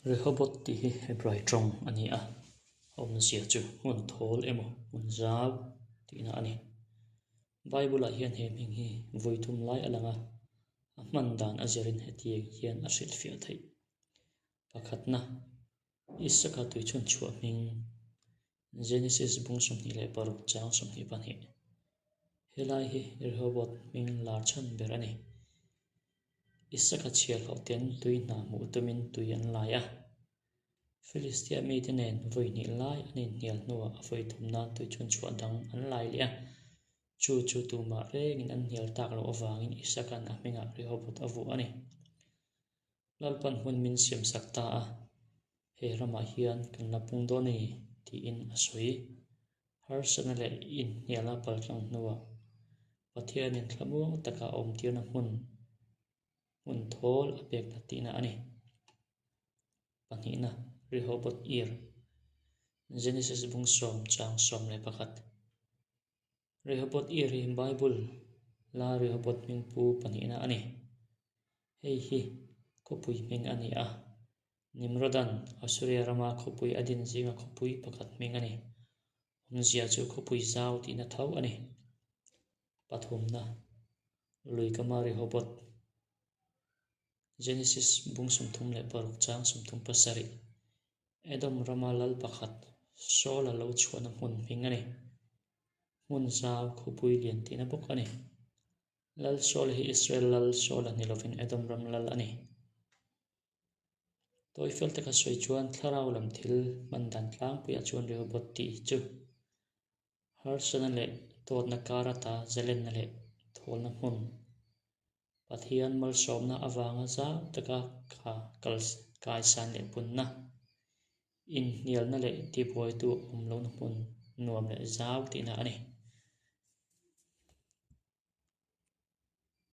Rehoboth tih hi Hebrai tawng a ni a, a awmzia chu hmun thawl emaw hmun zau tihna a ni. Bible-ah hian he hming hi vawi thum lai a lang a, a hman dan a zirin hetiang hian a hrilhfiah theih. Pakhatna, Isaka tuichhun chhuah hming, Genesis bung 26 chang 22. Helai hi Rehoboth hming lar chhan ber a ni. Isaka chhiarhlawh ten tui hna hmuh tumin tui an lai a. Filistia mite nen vawi hnih lai an inhnial hnuah a vawi thum nan tui chhun chhuah dang an lai leh a. Chu chu tumah rengin an hnial tak loh avangin Isaka'n a hmingah Rehoboth a vuah a ni. Lalpan hmun min siamsak ta a, he ramah hian kan la pung dawn a ni, tiin a sawi. Harsatna leh inhnialna paltlang hnuah Pathianin thlamuang taka a awmtirna hmun hmun thawl a pekna tihna a ni. Pahnihna, Rehoboth Ir, Genesis bung sawm chang 11. Rehoboth Ir hi Bible la Rehoboth hming pu pahnihna a ni. Hei hi khawpui hming a ni a, Nimrodan Assuria rama khawpui a din zinga khawpui pakhat hming a ni. Awmzia chu khawpui zau tihna tho a ni. Pathumna, Luikama Rehoboth, Genesis bung 36 chang 37, Edom rama lal pakhat Saul-a lo chhuahna hmun hming a ni. Hmun zau khawpui lian tihna bawk a ni. Lal Saul hi Israel lal Saul-a ni lovin Edom ram lal a ni. Tawi fel taka sawi chuan thlarau lam thil hman dan tlangpuiah chuan Rehoboth tih chu harsatna leh tawtna kar ata zalenna leh thawlna hmun, Pathian malsawmna avanga zau taka kha kal kaisan leh punna, inhnialna leh tibuaitu awm lohna hmun nuam leh zau tihna a ni.